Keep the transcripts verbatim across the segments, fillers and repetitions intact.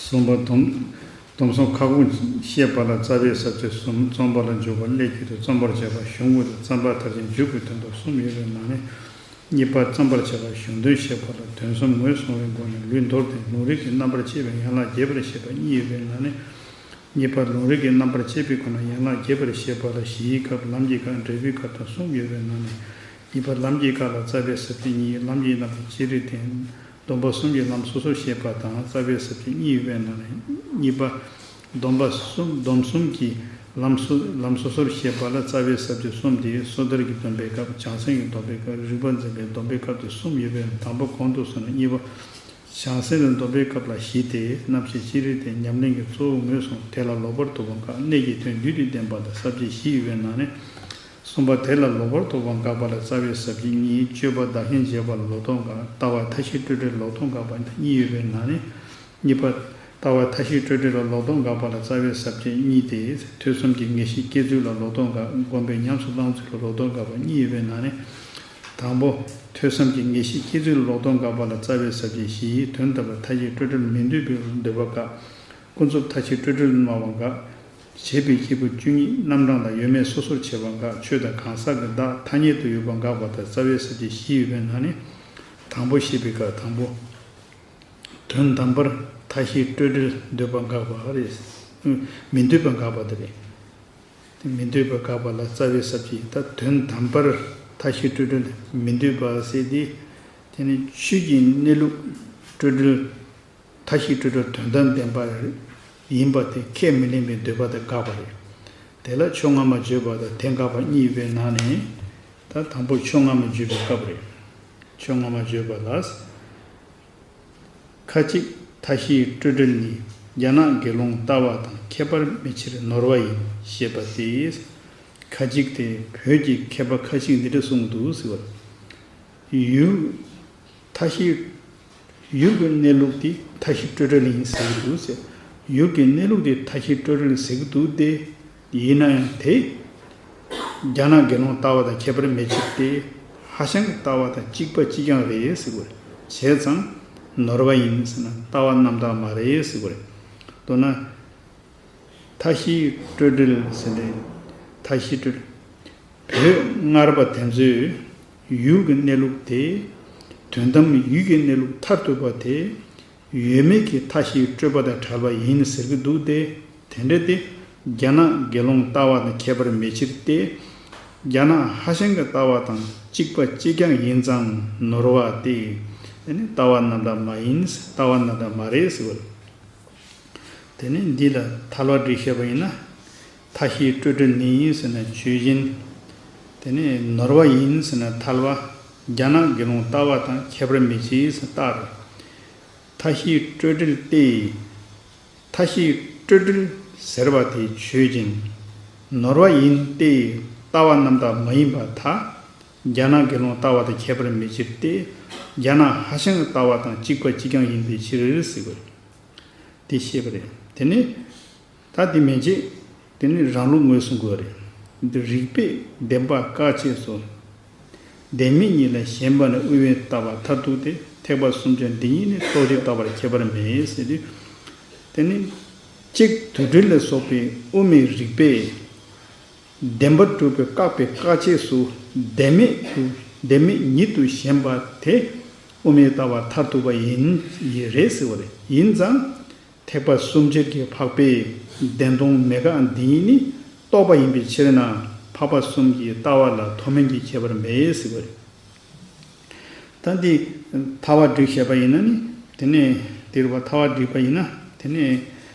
གསུམ་པ་སྡོམ་སྡོམ་གསུམ་ཁ་སྐོང་བཤད་པ་ལ་རྩ་བའི་ས་བཅད་གསུམ། རྩོམ་པ་ལ་འཇུག་པ་སླད་ཀྱི་དུ་རྩོམ་པར་བྱེད་པ་གཞུང་དབུས་དང་རྩོམ་པ་མཐར་ཕྱིན་འཇུག་པའི་དོན་དུ་གསུམ་ཡོད་པའི་ནང་ནས། གཉིས་པ་རྩོམ་པར་བྱེད་པ་གཞུང་དོན་བཤད་པ་ལ་དོན་གསུམ་ངོས་བཟུང་བའི་སྒོ་ནས་ལུས་མདོར་བསྟན་ལུང་རིགས་ཀྱི་རྣམ་པར་ཕྱེ་བའི་ཡན་ལག་རྒྱས་པར་བཤད་པ་གཉིས་ཡོད་པའི་ནང་ནས། གཉིས་པ་ལུང་རིགས་ཀྱི་རྣམ་པར་ཕྱེ་བའི་སྒོ་ནས་ཡན་ལག་རྒྱས་པར་བཤད་པ་ལ་གཞིའི་སྐབས་ལམ་གྱི་སྐབས་འབྲས་བུའི་སྐབས་དང་གསུམ་ཡོད་པའི་ནང་ནས། གཉིས་པ་ལམ་གྱི་སྐབས་ལ་རྩ་བའི་ས་བཅད་གཉིས། ལམ་གྱི་རྣམ་པ་ཅི་རིགས་བསྟན། སྡོམ་པ་གསུམ་གྱི་ལམ་སོ་སོར་བཤད་པ་དང་རྩ་བའི་ས་བཅད་གཉིས་ཡོད་པའི་ནང་ནས། གཉིས་པ་སྡོམ་པ་གསུམ་སྡོམ་གསུམ་གྱི་ལམ་སོ་ལམ་སོ་སོར་བཤད་པ་ལ་རྩ་བའི་ས་བཅད་གསུམ་སྟེ། སོ་ཐར་གྱི་སྡོམ་པའི་སྐབས། བྱང་སེམས་ཀྱི་སྡོམ་པའི་སྐབས། རིགས་པ་འཛིན་པའི་སྡོམ་པའི་སྐབས་ཏེ་གསུམ་ཡོད་པའི་དང་པོ་གོང་དུ་སོང་ནས། གཉིས་པ་བྱང་སེམས་ཀྱི་སྡོམ་པའི་སྐབས་ལ་བཞི་སྟེ། རྣམ་བཤད་ཅི་རིགས་བསྟན། ཉམས་ལེན་གྱི་གཙོ་བོ་ངོས་བཟུང་། དེ་ལ་ལོག་པར་རྟོག་པ་འགག་གནད་ཀྱི་དོན་བསྡུས་ཏེ་བསྟན་པ་དང་ས་བཅད་བཞི་ཡོད་པའི་ནང་ནས། གསུམ་པ་དེ་ལ་ལོག་པར་རྟོག་པ་འགག་པ་ལ་རྩ་བའི་ས་བཅད་གཉིས། སྤྱོད་པ་བདག་གཞན་བརྗེ་བ་ལ་ལོག་རྟོག་འགག་ལྟ་བ་མཐའ་བཞི་སྤྲོས་བྲལ་ལོག་རྟོག་འགག་པ་གཉིས་ཡོད་པའི་ནང་ནས། གཉིས་པ། ལྟ་བ་མཐའ་བཞི་སྤྲོས་བྲལ་ལ་ལོག་རྟོག་འགག་པ་ལ་རྩ་བའི་ས་བཅད་གཉིས་ཏེ། ཐོས་བསམ་གྱི་ངེས་ཤེས་སྐྱེ་ཚུལ་ལ་ལོག་རྟོག་འགག་སྒོམ་པས་ཉམས་སུ་བླང་ཚུལ་ལ་ལོག་རྟོག་འགག་པ་གཉིས་ཡོད་པའི་ནང་ནས། དང་པོ། ཐོས་བསམ་གྱི་ངེས་ཤེས་སྐྱེ་ཚུལ་ལ་ལོག་རྟོག་འགག་པ་ལ་རྩ་བའི་ས་བཅད་བཞི། དོན་དམ་པར་མཐའ་བཞི་སྤྲོས་བྲལ་མི་འདོད་པའི་འདོད་པ་འགག་ཀུན་རྫོབ་མཐའ་བཞི་སྤྲོས་བྲལ་སྨྲ་བ་འགག་བྱས་པའི་སྐྱེས་བུ་བཅུ་གཉིས་རྣམ་གྲངས་དང་ཡོད་མེད་སོ་སོར་ཕྱེ་བ་འགག་ཆོས་དང་གང་ཟག་གི་བདག་ཐ་སྙད་དུ་ཡོད་པ་འགག་པ་དང་རྩ་བའི་ས་བཅད་བཞི་ཡོད་པའི་ནང་ནས། དང་པོ་བཤད་པའི་སྐབས། དང་པོ། དོན་དམ་པར་མཐའ་བཞི་སྤྲོས་བྲལ་འདོད་པ་འགག་པ་རེད། མི་འདོད་པ་འགག་པ་དེ་རེད། དེ་མི་འདོད་པ་འགག་པ་ལ་རྩ་བའི་ས་བཅད། ད་དོན་དམ་པར་མཐའ་བཞི་སྤྲོས་བྲལ་མི་འདོད་པ་ཟེར་དེ། དེ་ནི་ཆོས་ཀྱི་གནས་ལུགས་སྤྲོས་བྲལ། མཐའ་བཞི་སྤྲོས་བྲལ་དོན་དམ་བདེན་པ་ཡིན་པ་དེ་ཁས་མི་ལེན་པའི་འདོད་པ་དེ་འགག་པ་རེད། དེ་ལ་ཕྱོགས་སྔ་མ་བརྗོད་པ་དང་དེ་འགག་པ་གཉིས་ཡོད་པའི་ནང་ནས། ད་དང་པོ་ཕྱོགས་སྔ་མ་བརྗོད་པའི་སྐབས་རེད། ཕྱོགས་སྔ་མ་བརྗོད་པ་ལ། ཁ་ཅིག་མཐའ་བཞིའི་སྤྲོས་བྲལ་ནི། རྒྱ་ནག་དགེ་སློང་ལྟ་བ་དང་ཁྱད་པར་མེད་ཕྱིར་ནོར་བ་ཡིན་ཞེས་པ་སྟེ། ཁ་ཅིག་སྟེ། བོད་ཀྱི་མཁས་པ་ཁ་ཅིག་འདི་འདྲ་གསུངས་འདུག་ཟེར་བ། ཡུལ། མཐའ་བཞི། ཡུལ་གྱི་གནས་ལུགས་དེ་མཐའ་བཞི་སྤྲོས་བྲལ་ཡིན་ཟེར་གྱི་འདུག་ཟེར། ཡུལ་གྱི་གནས་ལུགས་དེ་མཐའ་བཞི་སྤྲོས་བྲལ་ཟེར་གྱི་འདུག་སྟེ། ཡིན་ན་ཡང་དེ། རྒྱ་ནག་དགེ་སློང་ལྟ་བ་དང་ཁྱད་པར་མེད་ཕྱིར་ཏེ། ཧྭ་ཤང་གི་ལྟ་བ་དང་གཅིག་པ་གཅིག་རྐྱང་རེད་ཟེར་དགོས། བྱས་ཙང་། ནོར་བ་ཡིན་ཟེར་ན་ལྟ་བ་རྣམ་དག་མ་རེད་ཟེར་དགོས། མདོར་ན། མཐའ་བཞིའི་སྤྲོས་བྲལ་ཟེར་ནས། མཐའ་བཞི་སྤྲོས། བོད་སྔར་པ་དེ་ཚོས་ཡུལ་གྱི་གནས་ལུགས་དེ། དོན་དམ་ཡུལ་གྱི་གནས་ལུགས་མཐར་ཐུག་པ་དེ། ཡོད་མེད་ཀྱི་མཐའ་བཞིའི་སྤྲོས་པ་དང་བྲལ་བ་ཡིན་ཟེར་གྱི་འདུག་སྟེ། དེ་འདྲ་སྟེ། རྒྱ་ནག་དགེ་སློང་ལྟ་བ་དང་ཁྱད་པར་མེད་ཕྱིར་ཏེ། རྒྱ་ནག་ཧྭ་ཤང་གི་ལྟ་བ་དང་གཅིག་པ་གཅིག་རྐྱང་ཡིན་ཙང་ནོར་བ་སྟེ། དེ་ནི་ལྟ་བ་རྣམ་དག་མ་ཡིན། ལྟ་བ་རྣམ་དག་མ་རེད་ཟེར་བ་རེད། དེ་ནས་འདི་ལ་ཐལ་བ་བསྒྲིགས་བཤད་པ་ཡིན་ན། མཐའ་བཞིའི་སྤྲོས་བྲལ་ནི་ཟེར་ན་ཆོས་ཅན། དེ་ནས་ནོར་བ་ཡིན་ཟེར་ན་ཐལ་བ། རྒྱ་ནག་དགེ་སློང་ལྟ་བ་དང་ཁྱད་པར་མེད་ཅེས་ཟེར་བཏགས་རེད། མཐའ་བཞིའི་སྤྲོས་བྲལ་ཏེ། མཐའ་བཞིའི་སྤྲོས་བྲལ་ཟེར་བ་དེ་ཆོས་ཅན། ནོར་བ་ཡིན་ཏེ། ལྟ་བ་རྣམ་དག་མ་ཡིན་པར་ཐལ། རྒྱ་ནག་དགེ་སློང་ལྟ་བ་དང་ཁྱད་པར་མེད་ཕྱིར་ཏེ། རྒྱ་ནག་ཧྭ་ཤང་གི་ལྟ་བ་དང་གཅིག་པ་གཅིག་རྐྱང་ཡིན་པའི་ཕྱིར་ཟེར་དགོས། དེ་བཤད་པ་རེད། དེ་ནི། ད་དེ་མན་ཆད། དེ་ནི་རང་ལུགས་ངོས་བཟུང་དགོས་རེད། འདི་རིགས་པས་བདེན་པ་བཀག་ཅེས་སོ། བདེན་མེད་གཉིས་ལ་ཞེན་པ་ནི་དབུ་མའི་ལྟ་བ་མཐར་ཐུག་སྟེ། ཐེག་པ་གསུམ་ཆར་འདི་ཉིད་ནི་རྟོགས་ཕྱིར་ལྟ་བར་ཁྱད་པར་མེད་ཟེར་དུས། དེ་ནི། གཅིག་དུད་འགྲོ་ལ་སོགས་པའི་དབུ་མའི་རིགས་པས། བདེན་པར་གྲུབ་པའི་བཀག་པའི་བཀག་ཅེས་སུ་བདེན་མེད་དུ་བདེན་མེད་ཉིད་དུ་ཞེན་པ་དེ་དབུ་མའི་ལྟ་བ་མཐར་ཐུག་པ་ཡིན་ཡི་རེད་ཟེར་བ་རེད། ཡིན་ཙང་ཐེག་པ་གསུམ་ཆར་གྱི་འཕགས་པའི་བདེན་སྟོང་མེད་དགག་འདི་ཉིད་ནི་རྟོགས་པ་ཡིན་པའི་ཕྱིར་ན་འཕགས་པ་གསུམ་གྱི་ལྟ་བ་ལ་མཐོ་དམན་གྱི་ཁྱད་པར་མེད་ཟེར་བ་རེད། ད་འདི་ཐལ་བ་བསྒྲིགས་བྱས་པ་ཡིན་ན་ནི། དེ་ནས་དེ་རུ་བ་ཐལ་བ་བསྒྲིགས་པ་ཡིན་ན། དེ་ནས་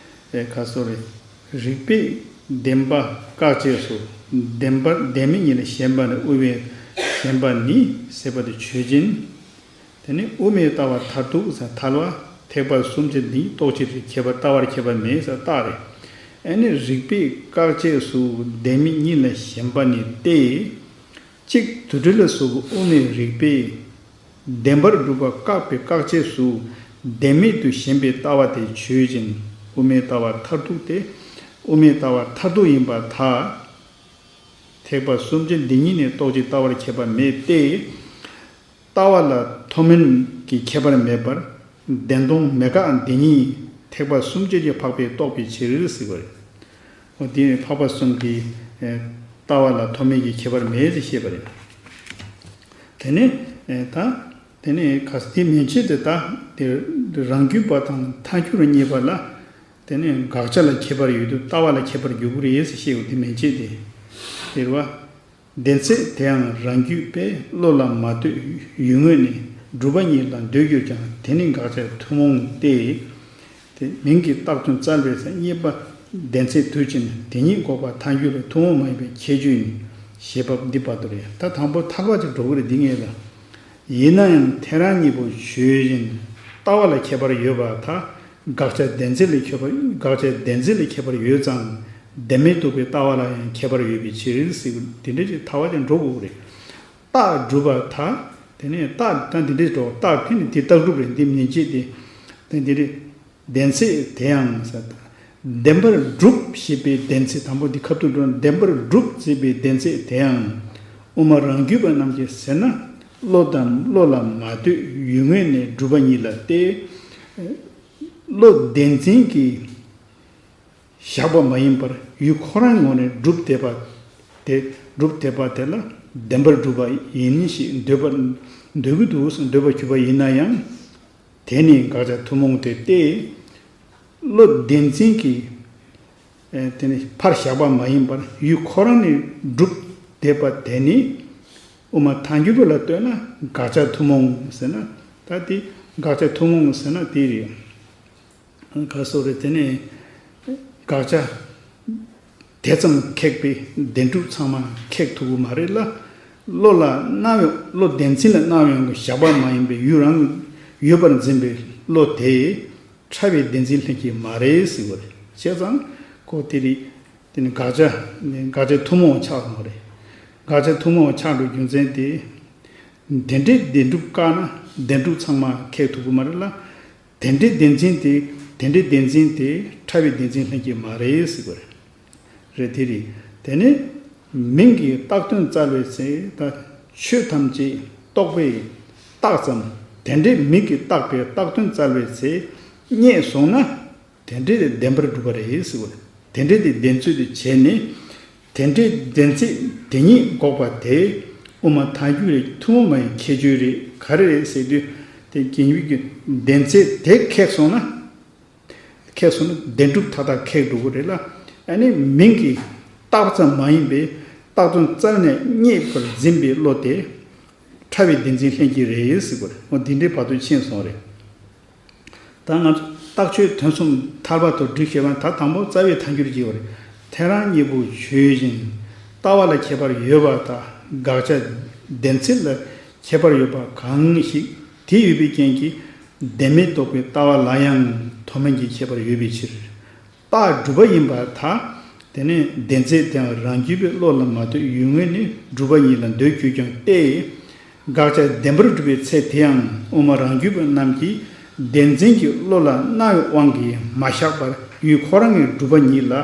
ཨེ་ཁ་སོ་རེ། རིགས་པས་བདེན་པ་བཀག་ཅེས་སོ། བདེན་པར་བདེན་མེད་གཉིས་ལ་ཞེན་པ་ནི་དབུ་མའི་ཞེན་པ་ནི་ཟེར་བ་དེ་ཆོས་ཅན། དེ་ནི་དབུ་མའི་ལྟ་བ་མཐར་ཐུག་ཟེར་ཐལ་བ། ཐེག་པ་གསུམ་གྱི་འདི་རྟོགས་ཕྱིར་ཁྱད་པར་ལྟ་བར་ཁྱད་པར་མེད་ཟེར་རྟགས་རེད། ཨེ་ནི་རིགས་པས་བཀག་ཅེས་སུ་བདེན་མེད་གཉིས་ལ་ཞེན་པ་ནི་སྟེ། གཅིག་དུད་འགྲོ་ལ་སོགས་པའི་དབུ་མའི་རིགས་པས་བདེན་པར་སྒྲུབ་པ་བཀག་པའི་བཀག་ཅེས་སུ་བདེན་མེད་དུ་ཞེན་པའི་ལྟ་བ་དེ་ཆོས་ཅན། དབུ་མའི་ལྟ་བ་མཐར་ཐུག་སྟེ། དབུ་མའི་ལྟ་བ་མཐར་ཐུག་ཡིན་པར་ཐལ། ཐེག་པ་གསུམ་ཆར་འདི་ཉིད་ནི་རྟོགས་ཕྱིར་ལྟ་བར་ཁྱད་པར་མེད་དེ། ལྟ་བ་ལ་མཐོ་དམན་གྱི་ཁྱད་པར་མེད་པར། བདེན་སྟོང་མེད་དགག་འདི་ཉིད་ ཐེག་པ་གསུམ་བཅད་ཀྱི་འཕགས་པས་རྟོགས་པའི་ཕྱིར་ཟེར་བ་རེད། འོ་དེ་ནི་འཕགས་པ་གསུམ་གྱི་ཨེ་ལྟ་བ་ལ་ཐོགས་མེད་ཀྱི་ཁྱད་པར་མེད་ཅེས་བཤད་པ་རེད། དེ་ནས་ཨེ་ད་དེ་ནས་ག་དེ་མན་ཆད་དེ་ད་དེ་རང་རྒྱུད་པ་དང་ཐལ་འགྱུར་རྙེད་པ་ལ་དེ་ནས་དགག་བྱ་ལ་ཁྱད་པར་ཡོད་དུས་ལྟ་བ་ལ་ཁྱད་པར་འགྱུར་གྱི་རེད་ཟེར་བཤད་ཡོད་དེ་མན་ཆད་དེ་དེ་རེད་བ། བདེན་ཚིག་དེ་ཡང་རང་རྒྱུད་པས་བློ་ལ་མ་ལྟོས་ཡུལ་ངོས་ནས་སྒྲུབ་པ་ཉིད་ལ་འདོད་གྱུར་ཀྱང་དེ་ནི་དགག་བྱ་ཐུན་མོང་སྟེ། དེ་མིང་གི་བཏགས་དོན་བཙལ་བའི་ཚེ་རྙེད་པ་བདེན་ཚིག་དུས་གཅིག་ནི་དེ་ཉིད་འགོག་པ་ཐལ་འགྱུར་བའི་ཐུན་མོང་མ་ཡིན་པའི་ཁྱད་ཆོས་ཡིན། ཞེས་པ་འདི་བར་དུ་རེད། ད་དང་པོ་ཐར་པ་ཅིག་འགྲོ་གི་རེད་འདི་ངེས་ལ། ཡིན་ན་ཡང་ཐལ་རང་གཉིས་པོ་ཆོས་ཅན། ལྟ་བ་ལ་ཁྱད་པར་ཡོད་པར་ཐལ། དགག་བྱ་བདེན་ཚིག་ལ་ཁྱད་པར་དགག་བྱ་བདེན་ཚིག་ལ་ཁྱད་པར་ཡོད་ཙང་། བདེན་མེད་རྟོགས་པའི་ལྟ་བ་ལ་ཡང་ཁྱད་པར་ཡོད་པའི་ཕྱིར་ཟེར་དགོས་དེ་འདྲ་ཅིག་ཐལ་བ་ཅན་འགྲོ་དགོས་ཀྱི་རེད། རྟགས་སྒྲུབ་པར་ཐལ། དེ་ནས་རྟགས་ད་འདི་འདྲ་འགྲོ་རྟགས་ཕན་ནི་དེ་རྟགས་སྒྲུབ་རེད་འདི་མིན་ཅེས་ཏེ། དེ་འདི་རེད། བདེན་ཚིག་དེ་ཡང་ཟེར། བདེན་པར་སྒྲུབ་ཞེས་པའི་བདེན་ཚིག་དང་པོ་འདི་ཁ་ཐུག་འགྲོ་བདེན་པར་སྒྲུབ་ཅེས་པའི་བདེན་ཚིག་དེ་ཡང་། དབུ་མ་རང་རྒྱུད་པ་རྣམས་ཀྱིས་ཟེར་ན། བློ་དང་བློ་ལ་མ་ལྟོས་ཡུལ་ངོས་ནས་སྒྲུབ་པ་ཉིད་ལ་སྟེ། བློ་བདེན་འཛིན་གྱིས་བཞག་པ་མ་ཡིན་པར་ཡུལ་ཁོ་རང་ངོས་ནས་སྒྲུབ་བསྡད་པ་དེ་སྒྲུབ་བསྡད་པ་དེ་ལ་བདེན་པར་སྒྲུབ་པ་ཡིན་ཞེས་འདོད་པ་འདོད་ཀྱི་འདུག་འདོད་པ་གྱུར་པ་ཡིན་ན་ཡང་། དེ་ནི་དགག་བྱ་ཐུན་མོང་དེ་སྟེ། བློ་བདེན་འཛིན་གྱིས་ཨེ་དེ་ནི་ཕར་བཞག་པ་མ་ཡིན་པར་ཡུལ་ཁོ་རང་ནས་སྒྲུབ་བསྡད་པ་དེ་ནི་དབུ་མ་ཐལ་འགྱུར་བ་ལ་ལྟོས་ན་དགག་བྱ་ཐུན་མོང་ཟེར་ན་ད་དེ་དགག་བྱ་ཐུན་མོང་ཟེར་ན་དེ་རེད། ག་སོགས་རེད་དེ་ནི་དགག་བྱ། དེ་ཙམ་ཁེགས་པས་བདེན་གྲུབ་ཚང་མ་ཁེགས་ཐུབ་ཀྱི་མ་རེད་ལ། བློ་ལ་སྣང་བའི་བློ་བདེན་འཛིན་ལ་སྣང་བའི་ངང་གི་བཞག་པ་མ་ཡིན་པའི་ཡུལ་རང་ཡོད་པར་འཛིན་པའི་བློ་དེ་ཕྲ་བའི་བདེན་འཛིན་ལྷན་སྐྱེས་མ་རེད་ཟེར་བ་རེད་བྱས་ཙང་ཁོ་དེ་རིགས་དེ་ནི་དགག་བྱ་དགག་བྱ་ཐུན་མོང་ཆགས་སོང་བ་རེད། དགག་བྱ་ཐུན་མོང་ཆགས་འགྲོ་རྒྱུ་མཚན་དེ། དེ་འདྲའི་བདེན་གྲུབ་བཀག་ན་བདེན་གྲུབ་ཚང་མ་ཁེགས་ཐུབ་ཀྱི་མ་རེད་ལ། དེ་འདྲའི་བདེན་འཛིན་དེ་དེ་འདྲའི་བདེན་འཛིན་དེ་ཕྲ་བའི་བདེན་འཛིན་ལྷན་སྐྱེས་མ་རེད་ཟེར་དགོས་རེད། རེད་དེ་རེད། དེ་ནས་མིང་གི་བཏགས་དོན་བཙལ་བའི་ཚེ་ད་ཆོས་ཐམས་ཅད་རྟོག་པས་བཏགས་ཙམ་དེ་འདྲའི་མིང་གིས་བཏགས་པའི་བཏགས་དོན་བཙལ་བའི་ཚེ་རྙེད་སོང་ན། དེ་འདྲའི་བདེན་པར་གྲུབ་པ་རེད་ཟེར་བ་རེད། དེ་འདྲའི་དེ་བདེན་ཚིག་དེ་བྱས་ནས། དེ་འདྲའི་བདེན་ཚིག་དེ་ཉིད་འགོག་པ་དེ་དབུ་མ་ཐལ་འགྱུར་རེད་ཐུན་མོང་མ་ཡིན་ཁྱད་ཆོས་རེད་ག་རེ་རེད་ཟེར་དུས་དེ་རྒྱན་ཡུལ་གྱི་བདེན་ཚིག་དེ་ཁེགས་སོང་ན། ཁེགས་སོང་ན་བདེན་གྲུབ་མཐའ་དག་ཁེགས་འགྲོ་གི་རེད་ལ། ཨ་ནི་མིང་གིས་བཏགས་ཙམ་མ་ཡིན་པའི་བཏགས་དོན་བཙལ་ནས་རྙེད་པར་འཛིན་པའི་བློ་དེ་ཕྲ་བའི་བདེན་འཛིན་ལྷན་སྐྱེས་རེད་ཟེར་དགོས་རེད། འོ་འདི་འདྲའི་བར་དུ་ཕྱིན་སོང་རེད། ད་ང་ཚོ་རྟགས་ཆོས་དོན་གསུམ་ཐར་པ་དང་སྒྲུབ་ཤེས་པ་ད་དང་པོ་རྩ་བའི་ཐལ་འགྱུར་གྱི་བར་ཐལ་རང་གཉིས་པོ་ཆོས་ཅན། ལྟ་བ་ལ་ཁྱད་པར་ཡོད་པ་དང་དགག་བྱ་བདེན་ཚིག་ལ་ཁྱད་པར་ཡོད་པ་གང་ཞིག་དེ་ཡོད་པའི་རྐྱེན་གྱིས་བདེན་མེད་རྟོགས་པའི་ལྟ་བ་ལ་ཡང་ཐོགས་མེད་ཀྱི་ཁྱད་པར་ཡོད་པའི་ཕྱིར། རྟགས་སྒྲུབ་པ་ཡིན་པར་ཐལ། དེ་ནས་བདེན་ཚིག་དེའང་རང་རྒྱུད་པའི་བློ་ལ་མ་ལྟོས་ཡུལ་ངོས་ནས་སྒྲུབ་པ་ཉིད་ལ་འདོད་གྱུར་ཀྱང་སྟེ། དགག་བྱ་བདེན་པར་གྲུབ་པའི་ཚེ་དེའང་དབུ་མ་རང་རྒྱུད་པ་རྣམས་ཀྱིས་བདེན་འཛིན་གྱི་བློ་ལ་སྣང་བའི་དབང་གིས་མ་བཞག་པར་ཡུལ་ཁོ་རང་གི་སྒྲུབ་པ་ཉིད་ལ་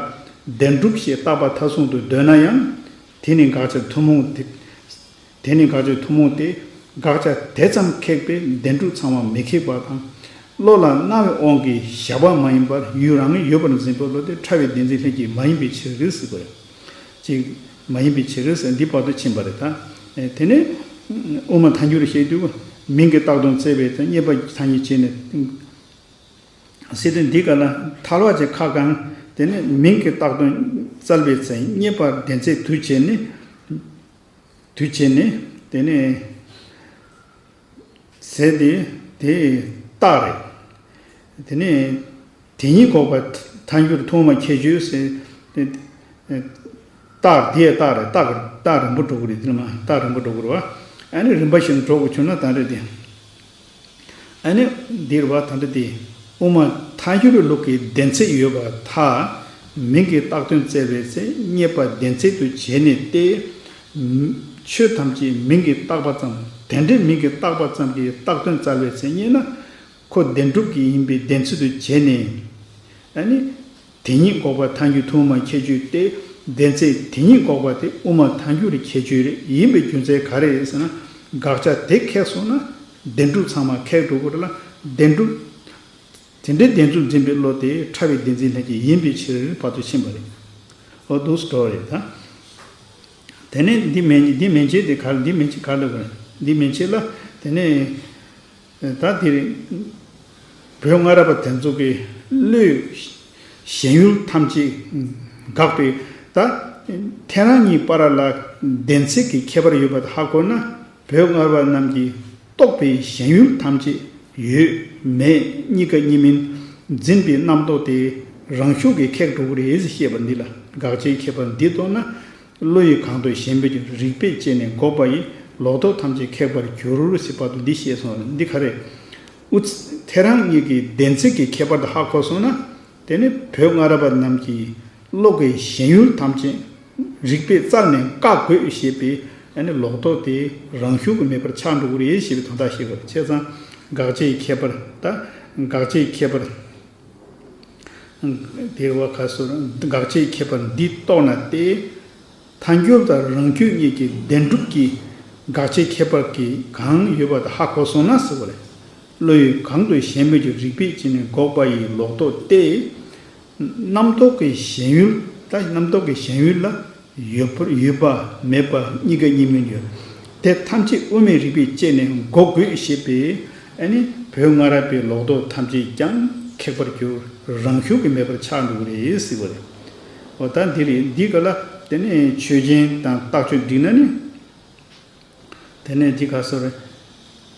བདེན་གྲུབ་ཞེས་བཏགས་པ་མཐའ་གསུམ་དུ་འདོད་ན་ཡང་། དེ་ནི་དགག་བྱ་ཐུན་མོང་དེ། དེ་ནི་དགག་བྱ་ཐུན་མོང་སྟེ། དགག་བྱ་དེ་ཙམ་ཁེགས་པས་བདེན་གྲུབ་ཚང་མ་མི་ཁེགས་པ་དང་། བློ་ལ་སྣང་བའི་དབང་གིས་བཞག་པ་མ་ཡིན་པར་ཡུལ་རང་ངོས་ཡོད་པར་འཛིན་པའི་བློ་དེ་ཕྲ་བའི་བདེན་འཛིན་ལྷན་སྐྱེས་མ་ཡིན་པའི་ཕྱིར་ཟེར་དགོས། ཅིག་མ་ཡིན་པའི་ཕྱིར་ཟེར་འདི་བར་དུ་ཕྱིན་པ་རེད་ད། དེ་ནས་དབུ་མ་ཐལ་འགྱུར་བཤད་དུས་མིང་གི་བཏགས་དོན་བཙལ་བའི་ཚེ་རྙེད་པ་ཐ་སྙད་བྱས་ནས། ཟེར་དུས་འདི་ག་ལ་ཐལ་བ་ཅན་ཁ་གང་དེ་ནས་མིང་གི་བཏགས་དོན་བཙལ་བའི་ཚེ་རྙེད་པ་བདེན་ཚིག་དུས་བྱས་ནས། དུས་བྱས་ནས་དེ་ནས་ཟེར་དེ་དེ་རྟགས་རེད། དེ་ནས་དེ་ཉིད་འགོག་པ་ཐལ་འགྱུར་ཐུན་མོང་མ་ཁྱད་ཆོས་ཟེར། དེ་རྟགས་དེ་རྟགས་རེད། རྟགས་རྟགས་རིང་པོ་འགྲོ་གི་རེད་དེ་ནི་མ་རྟགས་རིང་པོ་འགྲོ་གི་རེད་བ། ཨ་ནི་རིམ་པ་བཞིན་འགྲོ་དགོས་བྱུང་ན་ད་རེད་དེ། ཨ་ནི་འདིར་བ་ད་འདི་སྟེ། དབུ་མ་ཐལ་འགྱུར་བའི་ལུགས་ཀྱི་བདེན་ཚིག་ཡོད་པར་ཐལ། མིང་གི་བཏགས་དོན་བཙལ་བའི་ཚེ་རྙེད་པ་བདེན་ཚིག་ཏུ་བྱས་ནས་ཏེ། ཆོས་ཐམས་ཅད་མིང་གིས་བཏགས་པ་ཙམ་དེ་འདྲའི་མིང་གིས་བཏགས་པ་ཙམ་གྱི་བཏགས་དོན་བཙལ་བའི་ཚེ་རྙེད་ན། ཁོ་བདེན་གྲུབ་ཀྱི་ཡིན་པའི་བདེན་ཚིག་ཏུ་བྱས་ནས། ཨ་ནི། དེ་ཉིད་འགོག་པ་ཐལ་འགྱུར་ཐུན་མོང་མ་ཁྱད་ཆོས་ཏེ། བདེན་ཚིག་དེ་ཉིད་འགོག་པ་དེ་དབུ་མ་ཐལ་འགྱུར་གྱི་ཁྱད་ཆོས་རེད། ཡིན་པའི་རྒྱུ་མཚན་ག་རེ་རེད་ཟེར་ན། དགག་བྱ་དེ་ཁེགས་སོང་ན་བདེན་གྲུབ་ཚང་མ་ཁེགས་འགྲོ་གི་རེད་ལ། བདེན་གྲུབ་ དེ་འདྲའི་བདེན་རྫུན་འཛིན་པའི་བློ་དེ་ཕྲ་བའི་བདེན་འཛིན་ལྷན་སྐྱེས་ཡིན་པའི་ཕྱིར་བར་དུ་ཕྱིན་པ་རེད། འོ་འདུག་སེ་འགྲོ་བ་རེད་ད། དེ་ནས་འདི་མན་འདི་མན་ཆད་དེ་ག་འདི་མན་ཆད་ག་ལ་འདི་མན་ཆད་ལ། དེ་ནས་ད་དེ་རེད། བོད་སྔ་རབས་པ་དེ་ཚོ་གི་བློའི་ཞེན་ཡུལ་ཐམས་ཅད་འགགས་པའི་ད་ཐལ་རང་གཉིས་བར་ལ་བདེན་ཚིག་གི་ཁྱད་པར་ཡོད་པ་ཧ་གོ་ན། བོད་སྔ་རབས་པ་རྣམས་ཀྱིས་རྟོག་པའི་ཞེན་ཡུལ་ཐམས་ཅད་ཡོད་མེད་གཉིས་ཀ་གཉིས་མིན་འཛིན་པའི་རྣམ་རྟོག་དེ་རང་ཤུགས་ཀྱིས་ཁེགས་འགྲོ་གི་རེད་ཞེས་པ་འདི་ལ། དགག་བྱའི་ཁྱད་པར་འདི་རྟོགས་ན། བློ་ཡུལ་གང་དུ་ཞེན་པའི་རིགས་པས་དཔྱད་ནས་འགོག་པ་ཡིས་ལོག་རྟོག་ཐམས་ཅད་ཁེགས་པར་འགྱུར་ཞེས་པ་དུ་འདི་ཤེས་སོང་། འདི་ག་རེ། ཨུ་ཚ་ཐལ་རང་གཉིས་ཀྱི་བདེན་ཚིག་གི་ཁྱད་པར་དུ་ཧ་གོ་སོང་ན། དེ་ནི་བོད་སྔ་རབས་པ་རྣམས་ཀྱིས་བློ་གི་ཞེན་ཡུལ་ཐམས་ཅད་རིགས་པས་བཙལ་ནས་བཀག་དགོས་ཞེས་པའི་ཨ་ནི་ལོག་རྟོག་དེ་རང་ཤུགས་ཀྱིས་མེད་པར་ཆགས་འགྲོ་གི་རེད་ཞེས་པའི་དོན་དག་ཤེས་དགོས། བྱས་ཙང་དགག་བྱའི་ཁྱད་པར་ད་དགག་བྱའི་ཁྱད་པར། དེ་བ་ཁ་སོར་དགག་བྱའི་ཁྱད་པར་འདི་རྟོགས་ན་སྟེ། ཐལ་འགྱུར་དང་རང་རྒྱུད་གཉིས་ཀྱི་བདེན་གྲུབ་ཀྱི་དགག་བྱའི་ཁྱད་པར་གྱིས་གང་ཡོད་པ་དེ་ཧ་གོ་སོང་ན་ཟེར་བ་རེད། བློ་ཡུལ་གང་དུ་ཞེན་པའི་རིགས་པས་དཔྱད་ནས་འགོག་པ་ཡི་ལོག་རྟོག་སྟེ། རྣམ་རྟོག་གི་ཞེན་ཡུལ་ད་རྣམ་རྟོག་གི་ཞེན་ཡུལ་ལ། ཡོད་པར་ཡོད་པ་མེད་པ་གཉིས་ཀ་གཉིས་མིན་ཡོད། དེ་ཐམས་ཅད་དབུ་མའི་རིགས་པས་དཔྱད་ནས་འགོག་དགོས་ཞེས་པས་ཨ་ནི་བོད་སྔ་རབས་པའི་ལོག་རྟོག་ཐམས་ཅད་ཀྱང་ཁེགས་པར་གྱུར། རང་ཤུགས་ཀྱིས་མེད་པར་ཆགས་འགྲོ་གི་རེད་ཟེར་བ་རེད། འོ་ད་འདི་རེད། འདི་ག་ལ་དེ་ནས་ཆོས་ཅན་དང་རྟགས་ཆོས་བསྒྲིགས་ན་ནི། དེ་ནས་འདི་ག་ཟེར།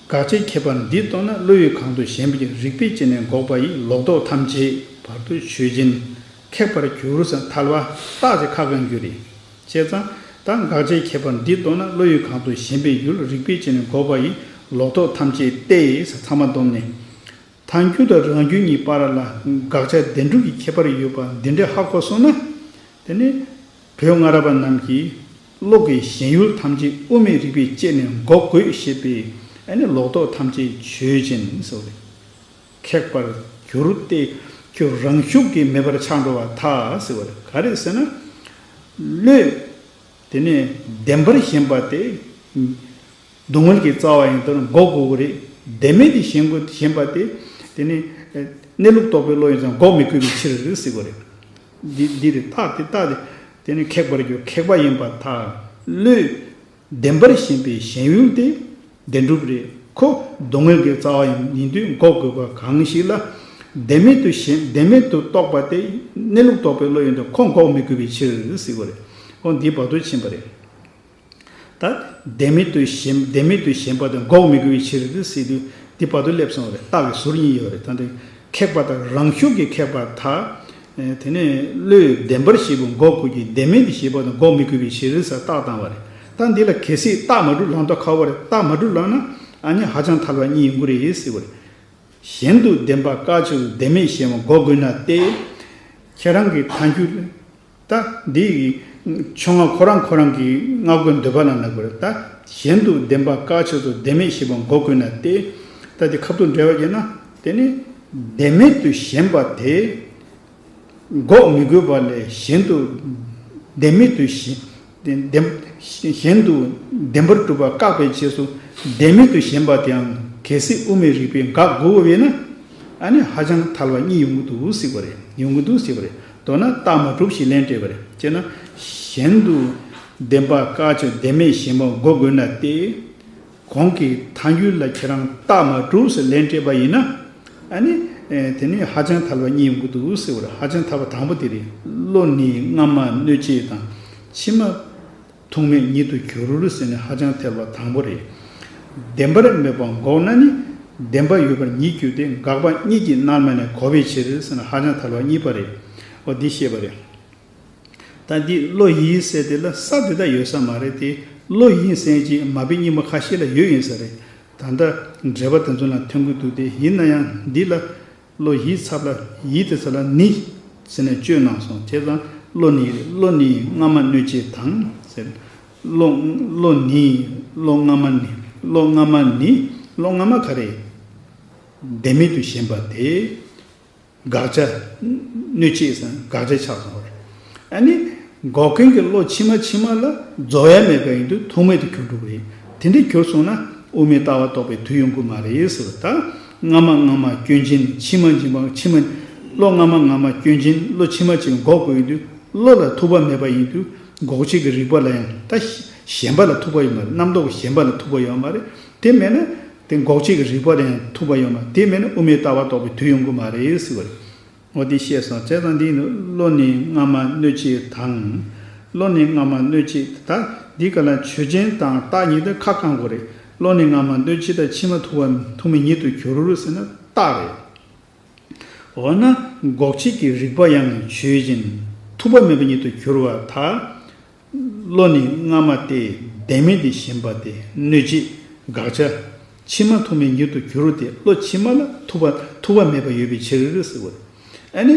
དགག་བྱའི་ཁྱད་པར་འདི་རྟོགས་ན་བློ་ཡུལ་གང་དུ་ཞེན་པའི་རིགས་པས་དཔྱད་ནས་འགོག་པ་ཡི་ལོག་རྟོག་ཐམས་ཅད་བར་དུ་ཆོས་ཅན། ཁེགས་པར་གྱུར་ཟེར་ཐལ་བ་རྟགས་ཀྱི་ཁ་གང་འགྱུར་རེད། བྱས་ཙང་ད་དགག་བྱའི་ཁྱད་པར་འདི་རྟོགས་ན་བློ་ཡུལ་གང་དུ་ཞེན་པའི་ཡུལ་རིགས་པས་དཔྱད་ནས་འགོག་པ་ཡི་ལོག་རྟོག་ཐམས་ཅད་སྟེ་ཟེར་ཚང་མ་བསྡོམས་ནས། ཐལ་འགྱུར་དང་རང་རྒྱུད་གཉིས་བར་ལ་དགག་བྱ་བདེན་གྲུབ་ཀྱི་ཁྱད་པར་ཡོད་པ་འདི་འདྲ་ཧ་གོ་སོང་ན། དེ་ནི་བོད་སྔ་རབས་པ་རྣམས་ཀྱིས་བློ་གི་ཞེན་ཡུལ་ཐམས་ཅད་དབུ་མའི་རིགས་པས་དཔྱད་ནས་འགོག་དགོས་ཞེས་པའི་ཨ་ནི་ལོག་རྟོག་ཐམས་ཅད་ཆོས་ཅན་ཟེར་བ་རེད། ཁེགས་པར་གྱུར་ཏེ་ཁྱོད་རང་ཤུགས་ཀྱིས་མེད་པར་ཆགས་འགྲོ་བར་ཐལ་ཟེར་བ་རེད། ག་རེ་ཟེར་ན། བློས་དེ་ནས་བདེན་པར་ཞེན་པ་དེ། སྡུག་བསྔལ་གྱི་རྩ་བ་ཡིན་དུ་འགོག་དགོས་ཀྱི་རེད། བདེན་མེད་དུ་ཞེན་དགོས་ཞེན་པ་དེ། དེ་ནི་གནས་ལུགས་རྟོགས་པའི་བློ་ཡིན་ཙང་འགོག་མི་དགོས་པའི་ཕྱིར་ཟེར་དགོས་རེད། འདི་འདི་རེད། རྟགས་དེ་རྟགས་དེ་དེ་ནི་ཁེགས་པར་གྱུར་ཁེགས་པ་ཡིན་པར་ཐལ། བློས་བདེན་པར་ཞེན་པའི་ཞེན་ཡུལ་དེ་བདེན་གྲུབ་རེད། ཁོ་སྡུག་བསྔལ་གྱི་རྩ་བ་ཡིན་ཡིན་དུས་འགོག་དགོས་པ་གང་ཞིག་ལ། བདེན་མེད་དུ་ཞེན་བདེན་མེད་དུ་རྟོགས་པ་དེ་གནས་ལུགས་རྟོགས་པའི་བློ་ཡིན་དུས་ཁོ་འགོག་མི་དགོས་པའི་ཕྱིར་ཟེར་དགོས་རེད། ཁོ་འདི་བར་དུ་ཕྱིན་པ་རེད། ད་བདེན་མེད་དུ་ཞེན་བདེན་མེད་དུ་ཞེན་པ་དེ་འགོག་མི་དགོས་པའི་ཕྱིར་ཟེར་དུས་འདི་བར་དུ་སླེབས་སོང་བ་རེད། རྟགས་ཀྱི་ཟུར་གཉིས་ཡོད་རེད། ད་འདི་ཁེགས་པ་དང་རང་ཤུགས་ཀྱིས་ཁེགས་པར་ཐལ། དེ་ནས་བློས་བདེན་པར་ཞེན་པ་འགོག་དགོས་ཀྱི་བདེན་མེད་དུ་ཞེན་པ་དེ་འགོག་མི་དགོས་པའི་ཕྱིར་ཟེར་རྟགས་བཏང་བ་རེད། ད་འདི་ལ་གལ་སྲིད་རྟགས་མ་གྲུབ་ལམ་ཐོག་ཁ་བ་རེད། རྟགས་མ་གྲུབ་ལབ་ན་ཨ་ནི་ཧ་ཅང་ཐལ་བ་གཉིས་ཡོང་གི་རེད་ཟེར་བ་རེད། གཞན་དུ་བདེན་པ་བཀག་ཆོག་བདེན་མེད་ཞེན་པ་འགོག་དགོས་ན་སྟེ། ཁྱེད་རང་གི་ཐལ་འགྱུར། ད་འདི་ཡི་ཕྱོགས་སྔ་ཁོ་རང་ཁོ་རང་གི་སྔ་རྒོལ་འདོད་པ་ལ་ན་དགོས་རེད། ད་གཞན་དུ་བདེན་པ་བཀག་ཆོག་ཏུ་བདེན་མེད་ཞེན་པ་འགོག་དགོས་ན་སྟེ། ད་འདི་ཁ་ཐུག་འགྲེལ་བ་བརྒྱབ་ན་དེ་ནི་བདེན་མེད་དུ་ཞེན་པ་དེ། འགོག་མི་དགོས་པ་ལས་གཞན་དུ་བདེན་མེད་དུ་ཞེན། བདེན་བདེན་གཞན་དུ་བདེན་པར་གྲུབ་པ་བཀག་པའི་རྗེས་སུ་བདེན་མེད་དུ་ཞེན་པ་དེའང་གལ་སྲིད་དབུ་མའི་རིགས་པས་འགག་དགོས་པ་ཡིན་ན། ཨ་ནི་ཧ་ཅང་ཐལ་བ་གཉིས་ཡོང་གི་འདུག་ཟེར་བ་རེད། ཡོང་གི་འདུག་ཟེར་བ་རེད། མདོར་ན་རྟགས་མ་གྲུབ་ཞེས་ལན་སྤྲད་པ་རེད། ཅེ་ན། གཞན་དུ་བདེན་པ་བཀག་ཆོག་བདེན་མེད་ཞེན་པ་འགོག་དགོས་ན་སྟེ། གོང་གི་ཐལ་འགྱུར་ལ་ཁྱེད་རང་རྟགས་མ་གྲུབ་ཟེར་ལན་སྤྲད་པ་ཡིན་ན། ཨ་ནི། དེ་ནི་ཧ་ཅང་ཐལ་བ་གཉིས་ཡོང་གི་འདུག་ཟེར་བ་རེད། ཧ་ཅང་ཐལ་བ་དང་པོ་དེ་རེད། བློ་ནི་སྔ་མ་གནོད་བྱེད་དང་། ཕྱི་མ་ཐུག་མེད་ཉིད་དུ་འགྱུར་ཟེར་ནས་ཧ་ཅང་ཐལ་བ་དང་པོ་རེད། བདེན་པར་མེད་པ་འགོག་ན་ནི། བདེན་པ་ཡོད་པར་ཉིད་གྱུར་ཏེ་འགག་པ་གཉིས་ཀྱིས་རྣལ་མ་ནས་གོ་བའི་ཕྱིར་ཟེར་ན་ཧ་ཅང་ཐལ་བ་གཉིས་པ་རེད། འོ་འདི་བཤད་པ་རེད། ད་འདི་བློ་ཡིད་ཟེར་དེ་ལ་ས་དེ་དག་ཡོད་ས་མ་རེད་དེ། བློ་ཡིད་ཟེར་གྱི་མ་དཔེ་རྙིང་པ་ཁ་ཤས་ལ་ཡོད་ཡིན་ས་རེད། ད་ལྟ་འགྲེལ་པ་དེ་ཚོ་ལ་ཐོན་གྱི་འདུག་སྟེ། ཡིན་ན་ཡང་འདི་ལ་བློ་ཡིད་ཚབ་ལ་ཡིད་དེ་ཚོ་ལ་ནི་ཟེར་ནས་བཅོས་གནང་སོང་། བྱས་ཙང་བློ་ནི་བློ་ནི་སྔ་མ་གནོད་བྱེད་དང་ཟེར། བློ་བློ་ནི་བློ་སྔ་མ་ནི། བློ་སྔ་མ་ནི། བློ་སྔ་མ་ག་རེ། བདེན་མེད་དུ་ཞེན་པ་དེ། དགག་བྱ། གནོད་བྱེད་ཟེར་དགག་བྱ་ཆགས་སོང་བ་རེད། ཨ་ནི། འགོག་མཁན་གྱི་བློ་ཕྱི་མ་ཕྱི་མ་ལ་རྫོགས་ཡ་མེད་པ་ཡིན་དུས་ཐུག་མེད་དུ་གྱུར་འགྲོ་གི་རེད། དེ་འདྲ་གྱུར་སོང་ན། དབུ་མའི་ལྟ་བ་རྟོགས་པའི་དུས་ཡོང་གི་མ་རེད་ཟེར་བ། ད་སྔ་མ་སྔ་མ་སྐྱོན་ཅན། ཕྱི་མ་ཕྱི་མ་ཕྱི་མ། བློ་སྔ་མ་སྔ་མ་སྐྱོན་ཅན། བློ་ཕྱི་མ་ཕྱི་མ་འགོག་དགོས་ཡོད་དུས། བློ་ལ་ཐུག་པ་མེད་པ་ཡིན་དུས། འགོག་བྱེད་ཀྱི་རིགས་པ་ལ་ཡང་ད་ཞེན་པ་ལ་ཐུག་པ་ཡོད་མ་རེད། རྣམ་རྟོག་ཞེན་པ་ལ་ཐུག་པ་ཡོད་མ་རེད། དེ་མེད་ན་དེ་འགོག་བྱེད་ཀྱི་རིགས་པ་ལ་ཡང་ཐུག་པ་ཡོད་མ་རེད། དེ་མེད་ན་དབུ་མའི་ལྟ་བ་རྟོགས་པའི་དུས་ཡོང་གི་མ་རེད་ཟེར་བ་རེད། འོ་དེ་བཤད་སོང་། བྱས་ཙང་འདི་ནི་བློ་ནི་སྔ་མ་གནོད་བྱེད་དང་། བློ་ནི་སྔ་མ་གནོད་བྱེད། ད་འདི་ག་ལ་ཆོས་ཅན་དང་རྟགས་གཉིས་དེ་ཁ་བསྐང་དགོས་རེད། བློ་ནི་སྔ་མ་གནོད་བྱེད་དང་། ཕྱི་མ་ཐུག་པ་ཐུག་མེད་ཉིད་དུ་གྱུར་ཟེར་ན་རྟགས་རེད། འོ་ན་འགོག་བྱེད་ཀྱི་རིགས་པ་ཡང་ཆོས་ཅན། ཐུག་པ་མེད་པ་ཉིད་དུ་གྱུར་པ་ད། བློ་ནི་སྔ་མ་སྟེ། བདེན་མེད་དེ་ཞེན་པ་སྟེ། གནོད་བྱེད་དགག་བྱ། ཕྱི་མ་ཐུག་མེད་ཉིད་དུ་གྱུར་ཏེ། བློ་ཕྱི་མ་ལ་ཐུག་པ་ཐུག་པ་མེད་པ་ཡོད་པའི་ཕྱིར་ཟེར་བ་རེད། ཨ་ནི་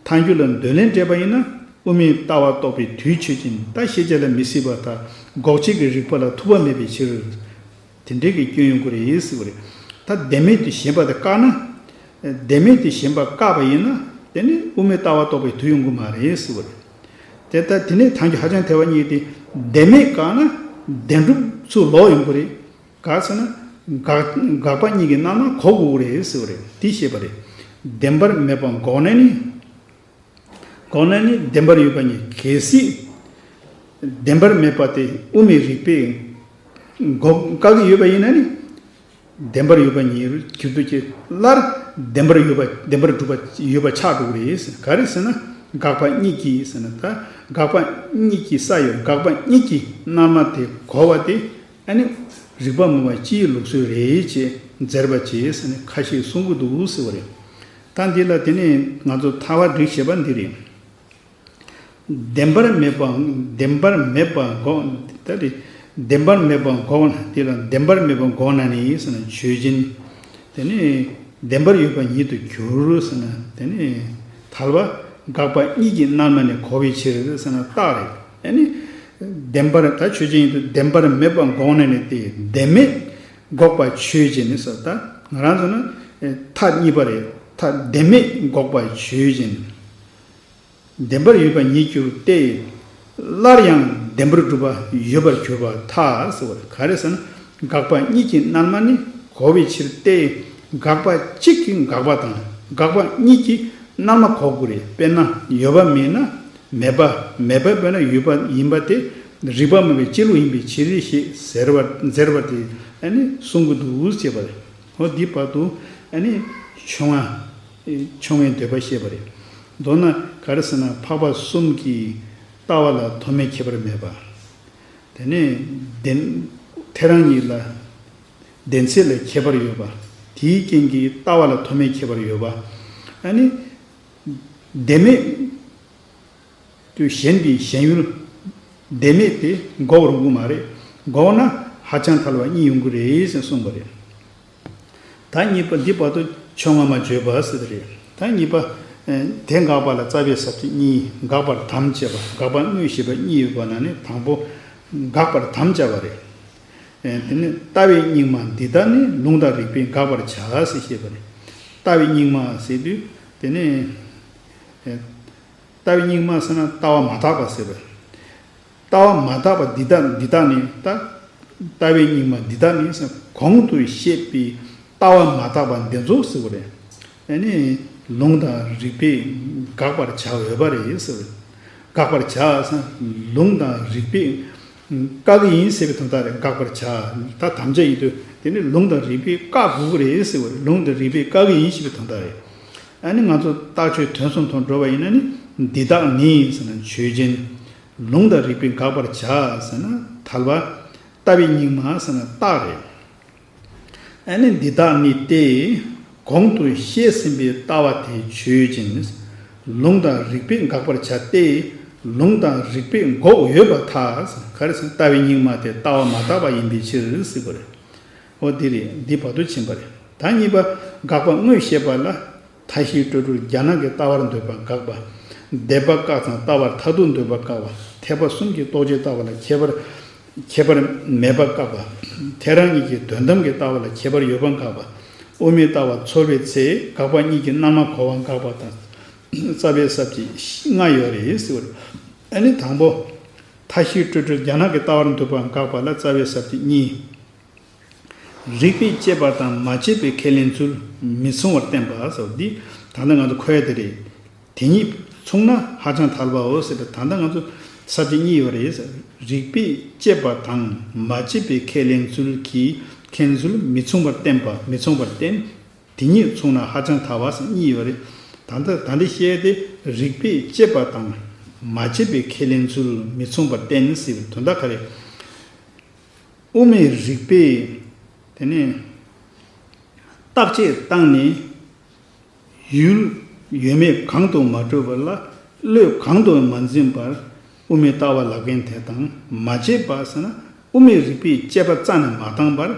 ཐལ་འགྱུར་ལ་འདོད་ལན་སྤྲད་པ་ཡིན་ན། དབུ་མའི་ལྟ་བ་རྟོགས་པའི་དུས་ཆོས་ཅན། ད་ཤེས་བྱ་ལ་མི་སྲིད་པ་དང་འགོག་བྱེད་ཀྱི་རིགས་པ་ལ་ཐུག་པ་མེད་པའི་ཕྱིར། དེ་འདྲའི་གི་སྐྱོན་ཡོང་གི་རེད་ཟེར་བ་རེད། ད་བདེན་མེད་དེ་ཞེན་པ་དེ་བཀག་ན། བདེན་མེད་དེ་ཞེན་པ་བཀག་པ་ཡིན་ན། དེ་ནི་དབུ་མའི་ལྟ་བ་རྟོགས་པའི་དུས་ཡོང་གི་མ་རེད་ཟེར་བ་རེད། དེ་ལྟར་དེ་ནས་ཐལ་འགྱུར་ཧ་ཅང་ཐལ་བ་གཉིས་ཏེ། བདེན་མེད་བཀག་ན་བདེན་གྲུབ་ཚུར་ལོག་ཡོང་གི་རེད། ག་ཟེར་ན། དགག་དགག་པ་གཉིས་ཀྱི་རྣལ་མ་གོ་དགོས་ཀྱི་རེད་ཟེར་བ་རེད། དེ་བཤད་པ་རེད། བདེན་པར་མེད་པ་འགོག་ན་ནི། འགོག་ན་ནི་བདེན་པར་ཡོད་པ་ཉིད། གལ་སྲིད་བདེན་པར་མེད་པ་དེ་དབུ་མའི་རིགས་པས་འགོག་བཀག་གི་ཡོད་པ་ཡིན་ན་ནི། བདེན་པར་ཡོད་པ་ཉིད་རུ་གྱུར་ཏོ་ཅེས། སླར་བདེན་པར་ཡོད་པ། བདེན་པར་གྲུབ་པ་ཡོད་པ་ཆགས་འགྲོ་གི་རེད། ག་རེ་ཟེར་ན། དགག་པ་གཉིས་ཀྱིས་ཟེར་ན། ད་དགག་པ་གཉིས་ཀྱི་ས་ཡོད། དགག་པ་གཉིས་ཀྱི་རྣལ་མ་དེ་གོ་བ་དེ། ཨ་ནི་རིགས་པ་སྨྲ་བ་སྤྱིའི་ལུགས་སྲོལ་རེད་ཅེས་མཛད་པ་བྱས་ཟེར་ནས་ཁ་ཤས་གསུང་གི་འདུག་ཟེར་བ་རེད། ད་འདི་ལ་དེ་ནས་ང་ཚོ་ཐལ་བ་སྒྲིག་བྱེད་པ་འདི་རེད། བདེན་པར་མེད་པ། བདེན་པར་མེད་པ་འགོག་ད་རེད། བདེན་པར་མེད་པ་འགོག་ན། དེ་ལ་བདེན་པར་མེད་པ་འགོག་ན་ནི་ཟེར་ན་ཆོས་ཅན། དེ་ནས་བདེན་པར་ཡོད་པ་ཉིད་དུ་གྱུར་ཟེར་ན། དེ་ནས་ཐལ་བ་དགག་པ་གཉིས་ཀྱི་རྣལ་མ་ནི་གོ་བའི་ཕྱིར་ཟེར་ན་རྟགས་རེད། ཨ་ནི་བདེན་པར། ད་ཆོས་ཅན་ཡིན་དུས་བདེན་པར་མེད་པ་འགོག་ན་ནི་དེ་བདེན་མེད་འགོག་པ་ཆོས་ཅན་ནི་ཟེར། ད་ང་རང་ཚོ་ན་མཐའ་གཉིས་པ་རེད། མཐའ་བདེན་མེད་འགོག་པ་ཆོས་ཅན། བདེན་པར་ཡོད་པ་ཉིད་གྱུར་ཏེ། སླར་ཡང་བདེན་པར་གྲུབ་པ་ཡོད་པར་གྱུར་པར་ཐལ་ཟེར་བ་རེད། ག་རེ་ཟེར་ན། དགག་པ་གཉིས་ཀྱི་རྣལ་མ་ནི་གོ་བའི་ཕྱིར་ཏེ། དགག་པ་གཅིག་གིས་དགག་པ་དང་དགག་པ་གཉིས་ཀྱི་རྣལ་མ་གོ་དགོས་རེད། དཔེར་ན་ཡོད་པ་མེད་ན་མེད་པ། མེད་པ་དཔེར་ན་ཡོད་པ་ཡིན་པ་དེ་རིགས་པ་སྨྲ་བའི་སྤྱི་ལུགས་ཡིན་པའི་ཕྱིར་ཞེས་ཟེར་བ་མཛད་པ་དེ་ཨ་ནི་གསུང་གི་འདུག་ཅེས་པ་རེད། འོ་འདི་བར་དུ་ཨ་ནི་ཕྱོགས་སྔ་ཕྱོགས་སྔའི་འདོད་པ་བཤད་པ་རེད། མདོར་ན་ག་རེ་ཟེར་ན། འཕགས་པ་གསུམ་གྱི་ལྟ་བ་ལ་ཐོགས་མེད་ཁྱད་པར་མེད་པ། དེ་ནས་བདེན། ཐལ་རང་གཉིས་ལ་བདེན་ཚད་ལ་ཁྱད་པར་ཡོད་པ། དེའི་རྐྱེན་གྱིས་ལྟ་བ་ལ་ཐོགས་མེད་ཁྱད་པར་ཡོད་པ། ཨ་ནི་བདེན་མེད་དུ་ཞེན་པའི་ཞེན་ཡུལ་བདེན་མེད་དེ་འགོག་རུང་གི་མ་རེད། འགོག་ན་ཧ་ཅང་ཐལ་བ་གཉིས་ཡོང་གི་རེད་ཟེར་གསུངས་པ་རེད། ད་གཉིས་པ་འདི་བར་དུ་ཕྱོགས་སྔ་མ་བརྗོད་པ་ཟེར་དེ་རེད། ད་གཉིས་པ། ཨེ། དེ་དགག་པ་ལ་རྩ་བའི་ས་བཅད་གཉིས། དགག་པར་དམ་བཅའ་བ། དགག་པ་དངོས་བཞེད་པ་གཉིས་ཡོད་པ་ན་ནི་དང་པོ་དགག་པར་དམ་བཅའ་བ་རེད། ཨེ། དེ་ནི་ལྟ་བའི་སྙིགས་མ་འདི་དག་ནི། ལུང་དང་རིགས་པས་དགག་པར་བྱ་ཟེར་བཤད་པ་རེད། ལྟ་བའི་སྙིགས་མ་ཟེར་དུས་དེ་ནི། ཨེ། ལྟ་བའི་སྙིགས་མ་ཟེར་ན་ལྟ་བ་མ་དག་པ་ཟེར་བ། ལྟ་བ་མ་དག་པ་འདི་དག་འདི་དག་ནི། ད་ལྟ་བའི་སྙིགས་མ་འདི་དག་ནི་ཟེར། གོང་དུ་བཤད་པའི་ལྟ་བ་མ་དག་པ་འདི་ཚོ་ཟེར་བ་རེད། ཨ་ནི་ལུང་དང་རིགས་པས་དགག་པར་བྱ་འོས་པ་རེད་ཟེར་བ་རེད། དགག་པར་བྱ་ཟེར་ན་ལུང་དང་རིགས་པས་བཀག་གི་ཡིན་ཟེར་བའི་དོན་དག་རེད། དགག་པར་བྱ། ད་དམ་བཅའ་ཡིན་དུས་དེ་ནི་ལུང་དང་རིགས་པས་བཀག་དགོས་ཀྱི་རེད་ཟེར་བ་རེད། ལུང་དང་རིགས་པས་བཀག་གི་ཡིན་ཞེས་པའི་དོན་དག་རེད། ཨ་ནི་ང་ཚོ་རྟགས་ཆོས་དོན་གསུམ་དུ་འགྲོ་བ་ཡིན་ན་ནི། འདི་དག་ནི་ཟེར་ན་ཆོས་ཅན། ལུང་དང་རིགས་པས་དགག་པར་བྱ་ཟེར་ན་ཐལ་བ། ལྟ་བའི་སྙིགས་མ་ཟེར་ན་རྟགས་རེད། ཨ་ནི་འདི་དག་ནི་སྟེ། གོང་དུ་བཤད་ཟིན་པའི་ལྟ་བ་དེ་ཆོས་ཅན། ལུང་དང་རིགས་པས་དགག་པར་བྱ་སྟེ། ལུང་དང་རིགས་པས་འགོག་འོས་པར་ཐལ། ག་རེ་ཟེར་ན་ལྟ་བའི་སྙིགས་མ་དེ་ལྟ་བ་མ་དག་པ་ཡིན་པའི་ཕྱིར་ཟེར་བ་རེད། འོ་འདི་རེད། འདི་བར་དུ་ཕྱིན་པ་རེད། ད་གཉིས་པ་དགག་པ་དངོས་བཤད་པ་ལ། མཐའ་བཞིའི་སྤྲོས་བྲལ་རྒྱ་ནག་གི་ལྟ་བར་འདོད་པ་དགག་པ། སྡེ་པ་བཀག་ཙམ་ལྟ་བར་མཐར་ཐུག་འདོད་པ་དགག་པ། ཐེག་པ་གསུམ་གྱི་རྟོགས་བརྗོད་ལྟ་བ་ལ་ཁྱད་པར་ཁྱད་པར་མེད་པ་དགག་པ། ཐལ་རང་གཉིས་ཀྱི་དོན་དམ་གྱི་ལྟ་བ་ལ་ཁྱད་པར་ཡོད་པ་དགག་པ། དབུ་མའི་ལྟ་བ་ཚོར་བའི་ཚེ་དགག་པ་གཉིས་ཀྱི་རྣལ་མ་གོ་བ་དགག་པ་དང་། རྩ་བའི་ས་བཅད་ལྔ་ཡོད་རེད་ཟེར་བ་རེད། ཨ་ནི་དང་པོ། མཐའ་བཞིའི་སྤྲོས་བྲལ་རྒྱ་ནག་གི་ལྟ་བར་འདོད་པ་དགག་པ་ལ་རྩ་བའི་ས་བཅད་གཉིས། རིགས་པས་དཔྱད་པ་དང་མ་དཔྱད་པའི་ཁས་ལེན་ཚུལ་མི་མཚུངས་པར་བསྟན་པ་སོགས་འདི་ད་ལྟ་ང་ཚོ་འཁོད་ཡ་དེ་རེད། དེ་གཉིས་མཚུངས་ན་ཧ་ཅང་ཐལ་བའོ་ཟེར་བ་ད་ལྟ་ང་ཚོ་ས་བཅད་གཉིས་ཡོད་རེད། རིགས་པས་དཔྱད་པ་དང་མ་དཔྱད་པའི་ཁས་ལེན་ཚུལ་གྱི་ཁས་ལེན་ཚུལ་མི་མཚུངས་པར་བསྟན་པ་མི་མཚུངས་པར་བསྟན། དེ་གཉིས་མཚུངས་ན་ཧ་ཅང་ཐལ་བ་ཟེར་གཉིས་ཡོད་རེད། ད་ལྟ་ད་འདི་བཤད་དེ་རིགས་པས་དཔྱད་པ་དང་མ་དཔྱད་པའི་ཁས་ལེན་ཚུལ་མི་མཚུངས་པར་བསྟན་ཟེར་བའི་དོན་དག་ག་རེ། དབུ་མའི་རིགས་པས་དེ་ནས་བརྟག་དཔྱད་བཏང་ནས་ཡུལ་ཡོད་མེད་གང་དུ་མ་གྲུབ་པ་ལ་བློས་གང་དུ་མ་འཛིན་པར་དབུ་མའི་ལྟ་བ་ལབ་མཁན་དེ་དང་མ་དཔྱད་པ་ཟེར་ན་དབུ་མའི་རིགས་པས་དཔྱད་པ་རྩ་ནས་མ་བཏང་བར།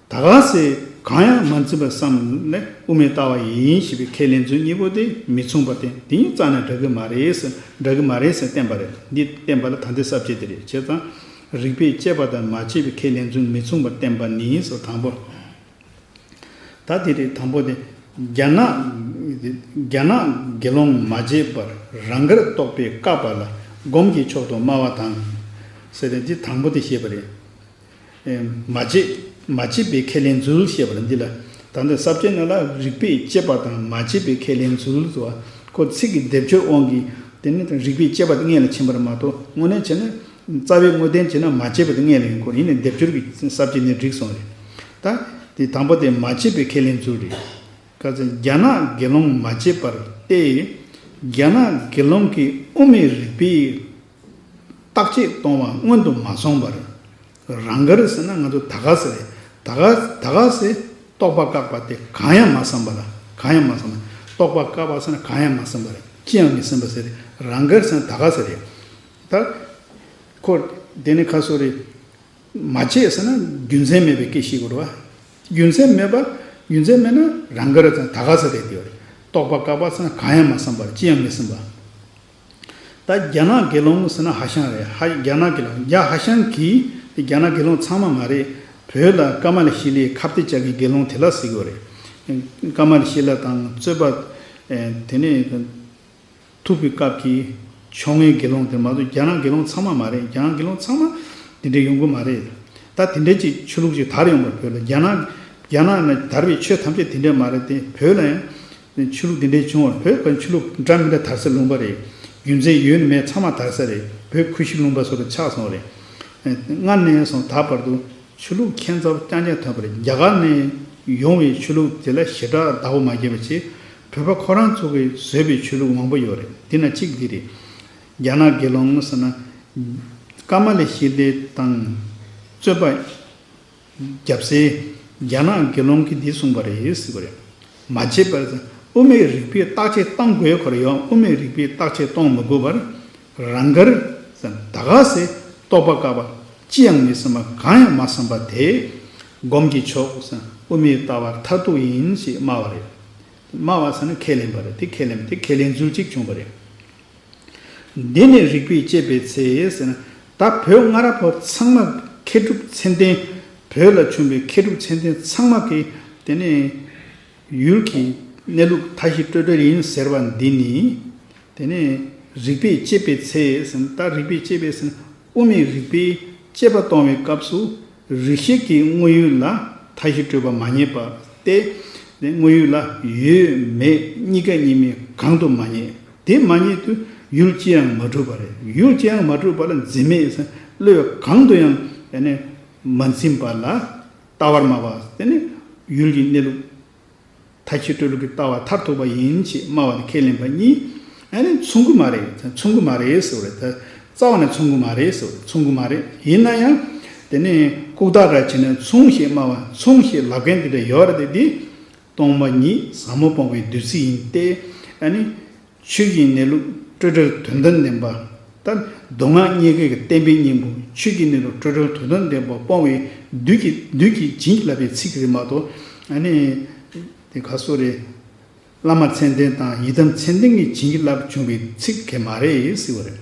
ད་ག་སེ་གང་ཡང་མ་འཛིན་པར་བསམ་ནས་དབུ་མའི་ལྟ་བ་ཡིན་ཞེས་པའི་ཁས་ལེན་ཚུལ་གཉིས་པོ་དེ་མི་མཚུངས་པར་བསྟན། དེ་གཉིས་རྩ་ནས་འདྲ་གི་མ་རེད་ཟེར་འདྲ་གི་མ་རེད་ཟེར་བསྟན་པ་རེད། འདི་བསྟན་པ་ལ་ད་ལྟའི་ས་བཅད་དེ་རེད། བྱས་ཙང་རིགས་པས་དཔྱད་པ་དང་མ་དཔྱད་པའི་ཁས་ལེན་ཚུལ་མི་མཚུངས་པར་བསྟན་པ་ནི་སོ་དང་པོ། ད་དེ་རེད། དང་པོ་དེ་རྒྱ་ནག་རྒྱ་ནག་དགེ་སློང་མ་དཔྱད་པར་རང་དགར་རྟོག་པས་བཀག་པ་ལ་སྒོམ་གྱི་མཆོག་ཏུ་སྨྲ་བ་དང་ཟེར་ཏེ་འདི་དང་པོ་དེ་བཤད་པ་རེད། མ་དཔྱད་མ་དཔྱད་པའི་ཁས་ལེན་ཚུལ་ཞེས་པ་ལ་འདི་ལ་ད་ལྟ་ས་བཅད་ནང་ལ་རིགས་པས་དཔྱད་པ་དང་མ་དཔྱད་པའི་ཁས་ལེན་ཚུལ་དུ་བ་ཁོ་ཚིག་གི་སྡེབ་སྦྱོར་དབང་གིས་དེ་ནི་རིགས་པས་དཔྱད་པ་དེ་སྔོན་ལ་ཕྱིན་པར་མ་གཏོགས་དངོས་གནས་བྱས་ན་རྩ་བའི་དངོས་བསྟན་བྱས་ན་མ་དཔྱད་པ་དེ་སྔོན་ལ་ཡོང་གི་ཡོད་རེད། ཡིན་ནའི་སྡེབ་སྦྱོར་གྱི་ས་བཅད་ནས་བསྒྲིགས་སོང་རེད། ད་དེ་དང་པོ་དེ་མ་དཔྱད་པའི་ཁས་ལེན་ཚུལ་རེད། ག་ཚོད་རྒྱ་ནག་དགེ་སློང་མ་དཔྱད་པར་ཏེ། རྒྱ་ནག་དགེ་སློང་གིས་དབུ་མའི་རིགས་པས་བརྟག་དཔྱད་གཏོང་བ་སྔོན་དུ་མ་སོང་བར། རང་དགར་ཟེར་ན་ང་ཚོ་ད་ག་ཟེར་རེད། ད་ག་ད་ག་ཟེར་རྟོག་པ་བཀག་པ་དེ་གང་ཡང་མ་བསམ་པ་ལ་གང་ཡང་མ་བསམ་པ་རྟོག་པ་བཀག་པ་ཟེར་ན་གང་ཡང་མ་བསམ་པ་རེད། ཅི་ཡང་མི་སེམས་པ་ཟེར་རེད། རང་དགར་ཟེར་ན་ད་ག་ཟེར་རེད། ད་ཁོ་དེ་ནི་ཁ་སོ་རེད། མ་དཔྱད་ཟེར་ན་རྒྱུ་མཚན་མེད་པའི་སྐད་ཤེས་དགོས་རེད་བ། རྒྱུ་མཚན་མེད་པ། རྒྱུ་མཚན་མེད་ན་རང་དགར་ཙང་ད་ག་ས་རེད་དེ་བ་རེད། རྟོག་པ་བཀག་པ་ཟེར་ན་གང་ཡང་མ་བསམ་པར་ཅི་ཡང་མི་སེམས་པ། ད་རྒྱ་ནག་དགེ་སློང་ཟེར་ན་ཧྭ་ཤང་རེད། ཧ་རྒྱ་ནག་དགེ་སློང་རྒྱ་ཧྭ་ཤང་གིས་རྒྱ་ནག་དགེ་སློང་ཚང་མ་མ་རེད། བོད་ལ་ཀ་མ་ལ་ཤི་ལའི་ཁ་གཏད་བཅག་གི་དགེ་སློང་དེ་ལ་ཟེར་གི་རེད། ཀ་མ་ལ་ཤི་ལ་དང་རྩོད་པ། དེ་ནས། ཐུབ་པའི་སྐབས་ཀྱི་ཕྱོགས་སྔའི་དགེ་སློང་དེ་མ་གཏོགས་རྒྱ་ནག་དགེ་སློང་ཚང་མ་མ་རེད། རྒྱ་ནག་དགེ་སློང་ཚང་མ་དེ་འདྲའི་ཡོང་གི་མ་རེད། ད་དེ་འདྲའི་ཅིག་ཆོས་ལུགས་ཅིག་དར་ཡོང་བར་བོད་ལ་རྒྱ་ནག་རྒྱ་ནག་ནས་དར་བའི་ཆོས་ཐམས་ཅད་དེ་འདྲའི་མ་རེད་དེ་བོད་ལ་ཡང་ཆོས་ལུགས་དེ་འདྲའི་བྱུང་བར་བོད་ཀྱི་ཆོས་ལུགས་འདྲ་མི་འདྲ་དར་ས་ལུང་པ་རེད། རྒྱུ་མཚན་ཡོད་ནི་མེད་ཚང་མ་དར་ས་རེད། བོད་ཁུ་བྱུག་ལུང་པ་སོགས་ལ་ཆགས་སོང་རེད། སྔར་ནས་བཟུང་ད་བར་དུ། ཆོས་ལུགས་ཁྱད་མཚར་རྐྱང་རྐྱང་ཐོན་པ་རེད། རྒྱ་གར་ནས་ཡོང་བའི་ཆོས་ལུགས་དེ་ལ་ཞེ་དྲག་བདག་པོ་མ་བརྒྱབ་པ་བྱས་བོད་པ་ཁོ་རང་ཚོ་གིས་བཟོས་པའི་ཆོས་ལུགས་མང་པོ་ཡོད་རེད། དེ་ན་གཅིག་འདི་རེད། རྒྱ་ནག་དགེ་སློང་ཟེར་ན་ཀ་མ་ལ་ཤི་ལའི་དང་རྩོད་པ་བརྒྱབ་སའི་རྒྱ་ནག་དགེ་སློང་གིས་འདི་གསུངས་པ་རེད་ཟེར་བ་རེད། མ་བྱས་པར་དབུ་མའི་རིགས་པས་བརྟག་དཔྱད་གཏོང་དགོས་ཁོ་ར་ཡང་དབུ་མའི་རིགས་པས་བརྟག་དཔྱད་གཏོང་མི་དགོས་པར་རང་དགར་ད་ག་སེ་རྟོག་པ་བཀག་པ་ཅི་ཡང་མི་སེམས་པ་གང་ཡང་མ་བསམ་པ་དེ་སྒོམ་གྱི་མཆོག་དབུ་མའི་ལྟ་བ་མཐར་ཐུག་ཡིན་ཞེས་སྨྲ་བ་རེད། སྨྲ་བ་ཟེར་ན་ཁས་ལེན་པ་རེད། དེ་ཁས་ལེན་དེ་ཁས་ལེན་ཚུལ་གཅིག་བྱུང་བ་རེད། འདི་ནི་རིགས་པས་དཔྱད་པའི་ཚེ་ཟེར་ན་ད་བོད་སྔ་རབས་པ་ཚང་མ་མཁས་གྲུབ་མཚན་ལྡན་བོད་ལ་བྱུང་བའི་མཁས་གྲུབ་མཚན་ལྡན་ཚང་མ་གིས་དེ་ནས་ཡུལ་གྱི་གནས་ལུགས་མཐའ་བཞི་སྤྲོས་བྲལ་ཡིན་ཟེར་བ་འདི་ནི་དེ་ནས་རིགས་པས་དཔྱད་པའི་ཚེ་ཟེར་ན་ད་རིགས་པས་དཔྱད་པའི་ཟེར་ན་དབུ་མའི་རིགས་པས་དཔྱད་པ་གཏོང་བའི་སྐབས་སུ་རིགས་ཤེས་ཀྱི་དངོས་ཡུལ་ལ་མཐའ་བཞི་སྤྲོས་པ་མ་རྙེད་པ་སྟེ། དེ་དངོས་ཡུལ་ལ་ཡོད་མེད་གཉིས་ཀ་གཉིས་མེད་གང་དུ་མ་རྙེད། དེ་མ་རྙེད་དུས་ཡུལ་ཅི་ཡང་མ་གྲུབ་པ་རེད། ཡུལ་ཅི་ཡང་མ་གྲུབ་པ་ལ་འཛིན་མེད་ཟེར་བློས་གང་དུ་ཡང་ཡང་ནས་མ་འཛིན་པ་ལ་ལྟ་བར་སྨྲ་བ་དེ་ནི་ཡུལ་གྱི་གནས་ལུགས་མཐའ་བཞི་སྤྲོས་བྲལ་གྱི་ལྟ་བ་མཐར་ཐུག་པ་ཡིན་ཞེས་སྨྲ་བ་དེ་ཁས་ལེན་པ་གཉིས་ཨ་ནི་མཚུངས་ཀྱི་མ་རེད། མཚུངས་ཀྱི་མ་རེད་ཟེར་བ་རེད། ད་རྩ་བ་ནས་མཚུངས་ཀྱི་མ་རེད་ཟེར་བ་རེད། མཚུངས་ཀྱི་མ་རེད། ཡིན་ན་ཡང་དེ་ནི་ལྐུགས་རྟགས་འདྲ་བྱས་ན་མཚུངས་ཞེས་སྨྲ་བ་མཚུངས་ཞེས་ལབ་མཁན་དེ་འདྲ་ཡོད་རེད་དེ་འདི། སྟོང་པ་ཉིད་ཟབ་མོ་སྤོང་བའི་བདུད་རྩི་ཡིན་ཏེ། ཨ་ནི། ཆོས་ཀྱི་གནས་ལུགས་སྤྲོས་བྲལ་དོན་དམ་བདེན་པ། ད་མདོ་སྔགས་རྙེད་དཀའི་བསྟན་པའི་སྙིང་པོ་ཆོས་ཀྱི་གནས་ལུགས་སྤྲོས་བྲལ་དོན་དམ་བདེན་པ་སྤོང་བའི་བདུད་ཀྱི་བདུད་ཀྱིས་བྱིན་གྱིས་བརླབས་པའི་ཚིག་རེད་མ་གཏོགས། ཨ་ནི། དེ་ག་སོ་རེད། བླ་མ་མཚན་ལྡན་དང་ཡི་དམ་མཚན་ལྡན་གྱིས་བྱིན་གྱིས་བརླབས་བྱུང་བའི་ཚིག་གེ་མ་རེད་ཟེར་བ་རེད།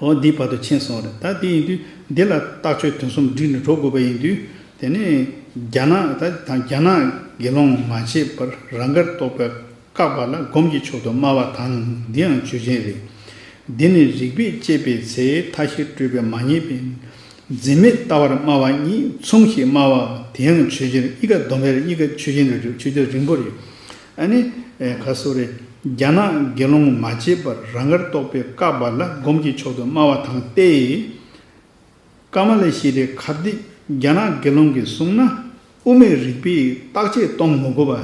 འོ་འདི་བར་དུ་ཕྱིན་སོང་རེད། ད་དེ་ཡིན་དུས་འདི་ལ་རྟགས་ཆོས་དོན་གསུམ་བསྒྲིགས་ནས་འགྲོ་དགོས་པ་ཡིན་དུས་དེ་ནས་རྒྱ་ནག་ད་དང་རྒྱ་ནག་དགེ་སློང་མ་བྱས་པར་རང་དགར་རྟོག་པས་བཀག་པ་ལ་སྒོམ་གྱི་མཆོག་ཏུ་སྨྲ་བ་དང་འདི་ཡང་ཆོས་ཅན་རེད། འདི་ནི་རིགས་པས་དཔྱད་པའི་ཚེ་མཐའ་བཞི་སྤྲོས་པས་མ་རྙེད་པའི་ འཛིན་མེད་ལྟ་བར་སྨྲ་བ་གཉིས། མཚུངས་ཞེས་སྨྲ་བ་དེ་ཡང་ཆོས་ཅན། གཉིས་ཀ་སྡོམ་པའི་གཉིས་ཀ་ཆོས་ཅན་རེད། ཆོས་ཅན་རིང་པོ་རེད། ཨ་ནི་ཨེ་ག་སོ་རེད། རྒྱ་ནག་དགེ་སློང་མ་བྱས་པར་རང་དགར་རྟོགས་པས་བཀག་པ་ལ་སྒོམ་གྱི་མཆོག་ཏུ་སྨྲ་བ་དང་སྟེ། ཀ་མ་ལ་ཤི་རའི་ཁ་བརྡིབ། རྒྱ་ནག་དགེ་སློང་གིས་གསུངས་ན། དབུ་མའི་རིགས་པས་བརྟག་དཔྱད་གཏོང་མི་དགོས་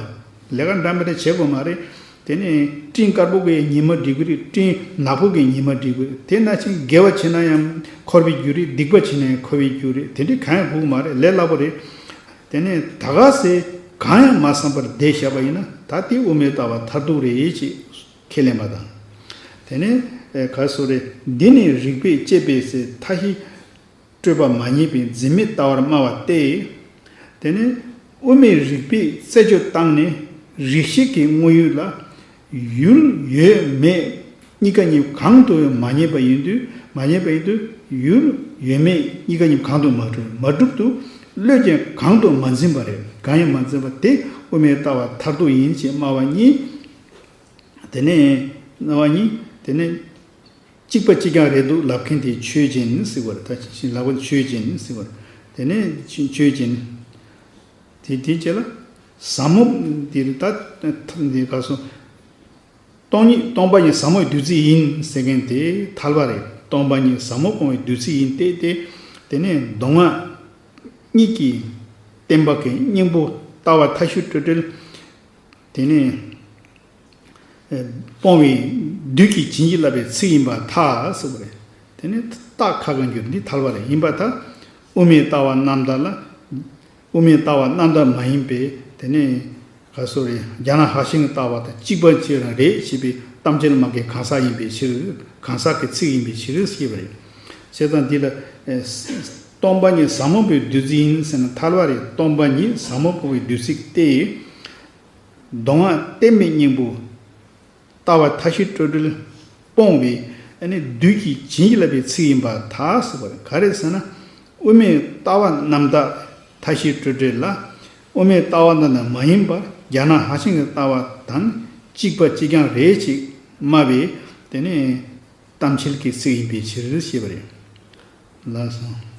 པ། ལས་ཀ་འདྲ་མི་འདྲ་བྱེད་དགོས་མ་རེད། དེ་ནས་སྤྲིན་དཀར་པོ་གིས་ཉི་མ་སྒྲིག་གི་རེད། སྤྲིན་ནག་པོ་གིས་ཉི་མ་སྒྲིག་གི་རེད། དེ་ནང་བཞིན་དགེ་བ་བྱེད་ན་ཡང་འཁོར་བའི་རྒྱུ་རེད། སྡིག་པ་བྱེད་ན་ཡང་འཁོར་བའི་རྒྱུ་རེད། དེ་འདྲའི་གང་ཡང་དགོས་མ་རེད། ལས་སླ་པོ་རེད། དེ་ནས་ད་ག་སེ་གང་ཡང་མ་བསམ་པར་བསྡད་བཞག་པ་ཡིན་ན། ད་དེ་དབུ་མའི་ལྟ་བ་མཐར་ཐུག་རེད་ཅེས་ཁས་ལེན་པ་དང་། དེ་ནས་ཨེ་ག་སོ་རེད། འདི་ནི་རིགས་པས་དཔྱད་པས་ཟེར། མཐའ་བཞི་སྤྲོས་པ་མ་རྙེད་པས་འཛིན་མེད་ལྟ་བར་སྨྲ་བ་སྟེ། དེ་ནས་དབུ་མའི་རིགས་པས་རྩད་གཅོད་བཏང་ནས་རིགས་ཤེས་ཀྱི་དངོས་ཡུལ་ལ་ཡུལ་ཡོད་མེད་གཉིས་ཀ་གཉིས་གང་དུ་མ་རྙེད་པ་ཡིན་དུས། མ་རྙེད་པ་ཡིན་དུས་ཡུལ་ཡོད་མེད་གཉིས་ཀ་གཉིས་གང་དུ་མ་གྲུབ། མ་གྲུབ་ཏུ་བློས་ཀྱང་གང་དུ་མ་འཛིན་པ་རེད། གང་ཡང་མ་འཛིན་པ་དེ་དབུ་མའི་ལྟ་བ་མཐར་ཐུག་ཡིན་ཞེས་སྨྲ་བ་གཉིས། དེ་ནས་སྨྲ་བ་གཉིས། དེ་ནས་གཅིག་པ་གཅིག་རྐྱང་རེད་འདུག་ལབ་མཁན་དེ་ཆོས་ཅན་ཟེར་བ་རེད། ད་ཅི་ལབ་པ་ཆོས་ཅན་ཟེར་བ་རེད། དེ་ནས་ཆོས་ཅན། དེ་དེ་རྗེས་ལ་ཟབ་མོ་དེ་རེད། ད་འདི་ག་སོ། སྟོང་ཉིད་སྟོང་པ་ཉིད་ཟབ་མོའི་བདུད་རྩི་ཡིན་ཟེར་མཁན་དེ་ཐལ་བ་རེད། སྟོང་པ་ཉིད་ཟབ་མོ་སྤོང་བའི་བདུད་རྩི་ཡིན་ཏེ། དེ་དེ་ནས་མདོ་སྔགས་གཉིས་ཀྱི་བསྟན་པ་གི་སྙིང་པོ་ལྟ་བ་མཐའ་བཞི་སྤྲོས་བྲལ། དེ་ནས་ཨེ་སྤོང་བའི་བདུད་ཀྱི་བྱིན་གྱིས་བརླབས་པའི་ཚིག་ཡིན་པར་ཐལ་ཟེར་བ་རེད། དེ་ནས་རྟགས་ཁ་གང་གྱུར་འདི་ཐལ་བ་རེད། ཡིན་པར་ཐལ། དབུ་མའི་ལྟ་བ་རྣམ་དག་ལ། དབུ་མའི་ལྟ་བ་རྣམ་དག་མ་ཡིན་པའི་དེ་ནས་ག་སོ་རེད། རྒྱ་ནག་ཧྭ་ཤང་གི་ལྟ་བ་དང་གཅིག་པ་གཅིག་རང་རེད་ཞེས་པའི་གཏམ་འཆལ་མ་གི་གང་ཟག་ཡིན་པའི་ཕྱིར། གང་ཟག་གི་ཚིག་ཡིན་པའི་ཕྱིར་ཞེས་པ་རེད། བྱས་ཙང་འདི་ལ་ཨེ་སྟོང་པ་ཉིད་ཟབ་མོ་སྤོང་བའི་བདུད་རྩི་ཡིན་ཟེར་ན་ཐལ་བ་རེད། སྟོང་པ་ཉིད་ཟབ་མོ་སྤོང་བའི་བདུད་རྩི་སྟེ། མདོ་སྔགས་གཏད་མེད་སྙིང་པོ་ལྟ་བ་མཐའ་བཞི་སྤྲོས་བྲལ་སྤོང་བའི་ཨ་ནི་བདུད་ཀྱི་བྱིན་གྱིས་བརླབས་པའི་ཚིག་ཡིན་པར་ཐལ་ཟེར་བ་རེད། ག་རེ་ཟེར་ན། དབུ་མའི་ལྟ་བ་རྣམ་དག་མཐའ་བཞི་སྤྲོས་བྲལ་ལ། དབུ་མའི་ལྟ་བ་རྣམ་དག་མ་ཡིན་པར་རྒྱ་ནག་ཧྭ་ཤང་གི་ལྟ་བ་དང་གཅིག་པ་གཅིག་རྐྱང་རེད་ཅེས་སྨྲ་བའི་དེ་ནས་གཏམ་འཆལ་གྱི་ཚིག་ཡིན་པའི་ཕྱིར་ཞེས་པ་རེད། ལགས་སོ།